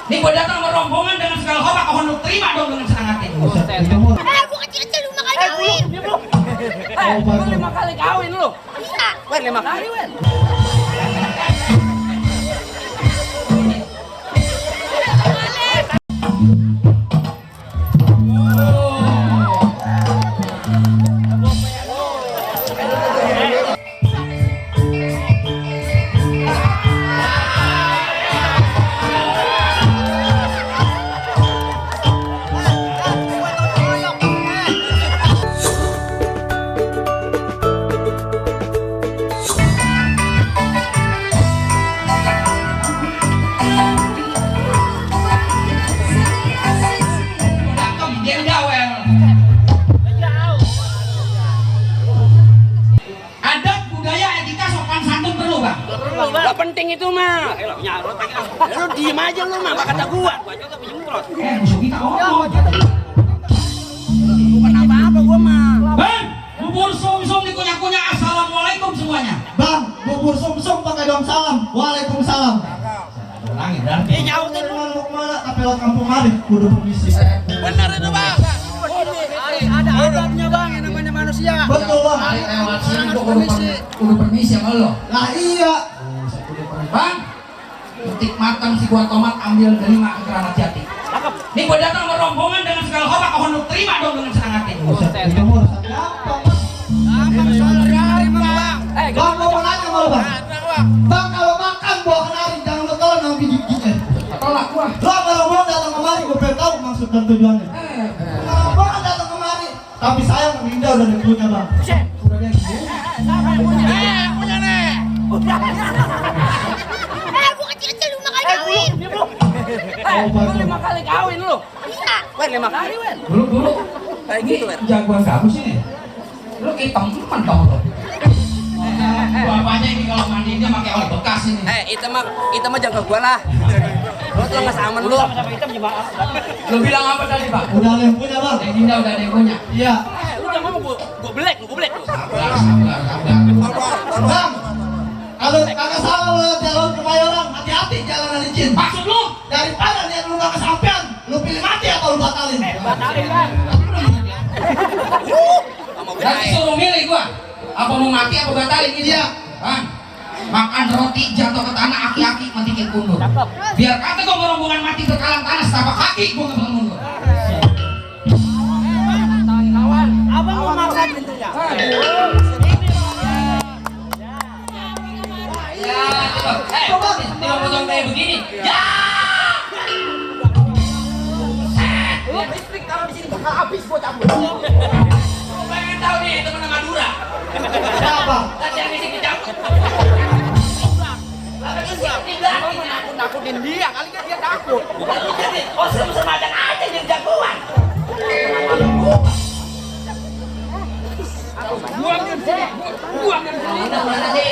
Nih gue datang sama rombongan dengan segala hormat, mohon lu terima dong dengan senang hati. Gue kecil-kecil 5 kali kawin. Lu 5 kali kawin lu. Iya. Wen 5 kali wen. Gak penting itu mah. Lu diem aja lu mah, kata gua. Bukan apa-apa gua mah. Bang, bubur sum-sum dikunyah-kunyah. Assalamualaikum semuanya. Bang, bubur sum-sum pakai dong salam. Waalaikumsalam. Ulangi berarti. Jauh deh lu. Mau kemana? Tapi lewat kampung Mari, kudu permisi. Benar itu bang. Ada adabnya bang, yang namanya manusia. Betul bang. Hari lewat sini gua kudu permisi sama lo. Lah iya. Bang, ketik matang si buah tomat, ambil terima ke keramat jati. Nih gue datang sama rombongan dengan segala hormat, mohon lu terima dong dengan senang hati. Itu mau urusan apa? Bang, mau nanya sama lu bang. Bang, kalau makan buah kenari jangan lu tolong sama biji-bijinya. Tolak gua. Lo kalau datang kemari, gue pengen tahu maksud dan tujuannya. Kenapa kan datang kemari? Tapi saya meninggal udah dulunya bang. Udah dia gini. Punya nih. Gue kecil-kecil 5 kali kawin. Lu 5 kali kawin lu. Iya. Wen 5 kali wen. Dulu Kayak gitu wen. jagoan kamu sih nih. Lu kayak temen dong lo. Bapaknya ini kalau mandi dia pakai oli bekas ini. Itu mah jangan ke gua lah. Lu tuh nggak sama lu. Lu bilang apa tadi, Pak? Udah ada yang punya bang. Yang Dinda udah ada yang punya. Iya. Lu jangan ngomong gua belek lu. Bang, kalau kagak salah lo jalan Kemayoran, hati-hati jalan licin. Maksud lu? Daripada lihat lu gak kesampean, lu pilih mati atau lu batalin? Batalin kan. Berarti suruh milih gua. Apa mau mati apa batalin gitu ya? Bang, makan roti jatuh ke tanah aki-aki matikin kundur. Biar kata gua rombongan mati berkalang tanah setapak kaki gua gak bakal mundur. Kawan, abang mau maksa pintunya. Ya, coba. Tinggal potong kayak begini. Ya. Lu listrik kalau di sini bakal habis gua cabut. Pengen tahu nih temen Madura. Siapa? Latihan fisik dicabut. Aku nakutin dia, kali kan dia takut. Oh, semacam aja jadi jagoan. Buang dari sini. Udah mana sih?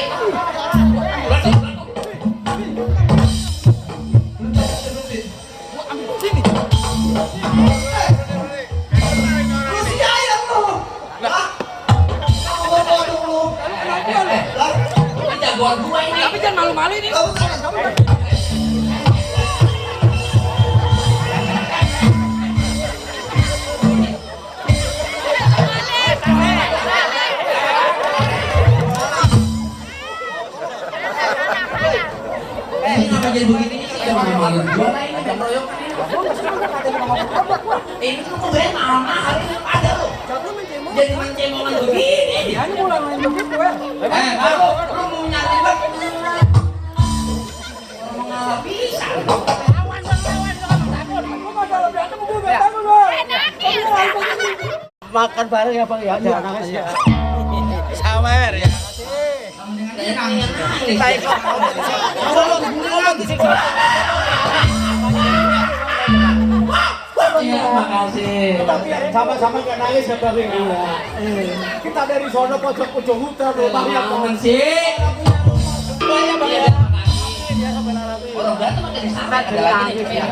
Lu si ayam lu. Hah? Kamu bawa dulu. Ini jagoan gua ini. Tapi jangan malu-malu ini. Kamu jangan kamu. Ini kenapa jadi begini sih? Yang malu-malu gua lah ini. Ini tuh mau beri nama hari ini ada lo. Jadi mencemokan begini. Dia mulai main begitu ya. Kalau lu mau nyari banget. Orang nggak bisa. Makan bareng ya bang ya. Jangan nangis ya. Sawer ya. Kita ikut. Makasih. Sama-sama nggak nangis ya bang ya. Kita dari sono pojok hutan loh bang ya. Bangun sih. Banyak banget. Orang ganteng makin disangka ada lagi nih ya.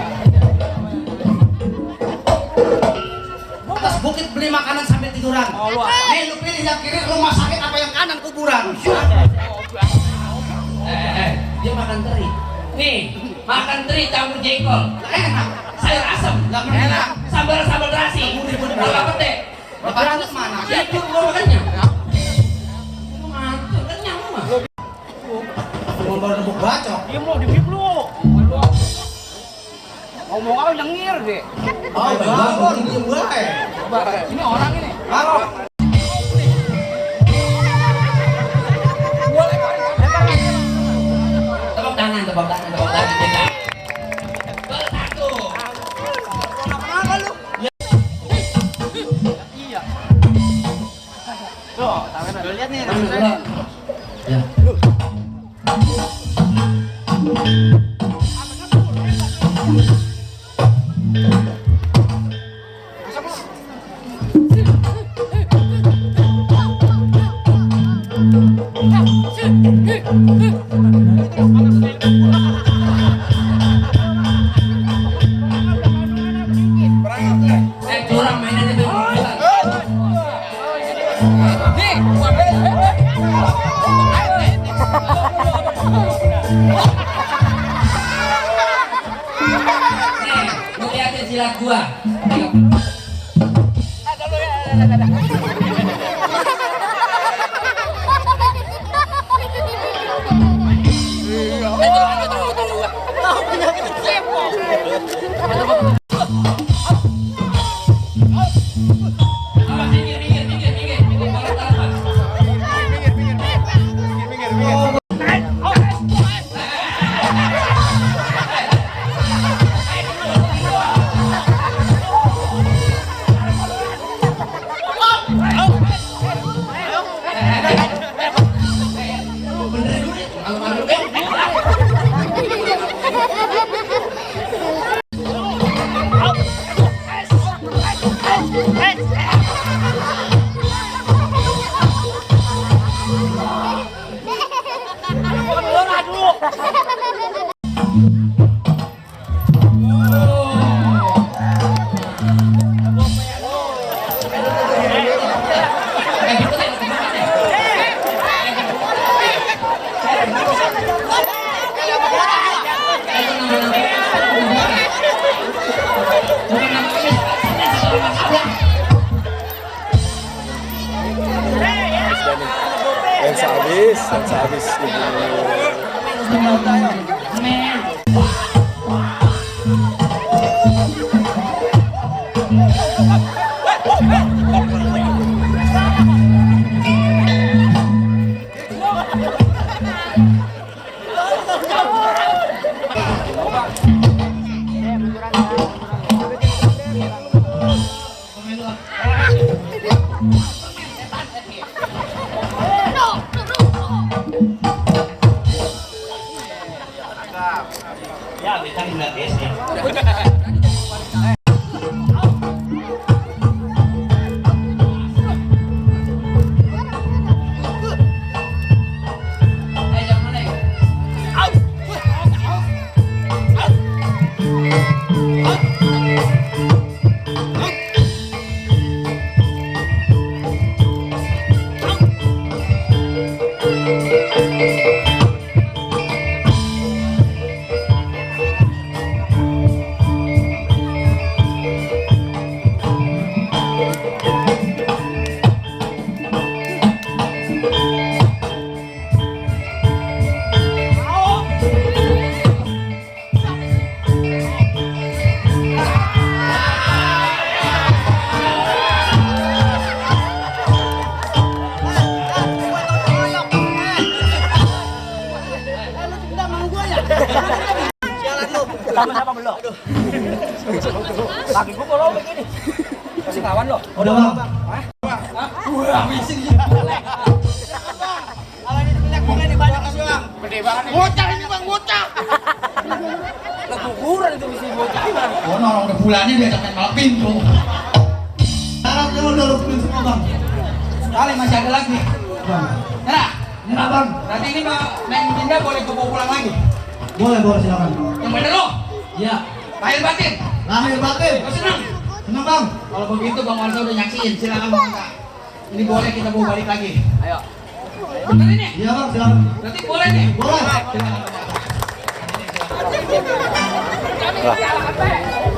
Atas bukit beli makanan sambil tiduran. Nih lu pilih yang kiri rumah sakit apa yang kanan kuburan. Dia makan teri. Nih makan teri campur jengkol. Enak. Sayur asem. Enak. Sambal terasi. Apa pete? Bapak mana? Tidur gua makannya. Mantul kenyang mah. Mau baru nebuk bacok. Diem lu. Ngomong apa nyengir deh. Oh, bangun diem bae. Ini orang ini. Halo. Tepuk tangan. Bersatu. Kenapa lu? Iya. Tuh, tangan lu lihat nih. Ya. Curang mainan itu. Nih, Lu liatin silat gua. Yang sehabis Ya, kita nggak desi. Sama-sama belum. Lagi gua kalau begini. Masih kawan lo. Udah bang. Habisin ya. Kalau ini minyak ini banyak sih bang. Gede banget. Bocah ini bang, bocah. Keguguran itu mesti bocah. Oh, nolong udah bulannya dia main malam pintu. Syaratnya udah lupain semua bang. Kali masih ada lagi. Bang. Nyerah bang. Berarti ini main pindah boleh gue bawa pulang lagi. Boleh silakan. Yang bener lo. Iya. Lahir batin. Lahir batin. Lo senang? Senang bang. Kalau begitu Bang Warsa udah nyaksiin, silakan Bang Warsa. Ini boleh kita bawa balik lagi. Ayo. Bener ini? Iya bang silakan. Berarti boleh nih? Boleh. Silakan Bang Warsa. Wah.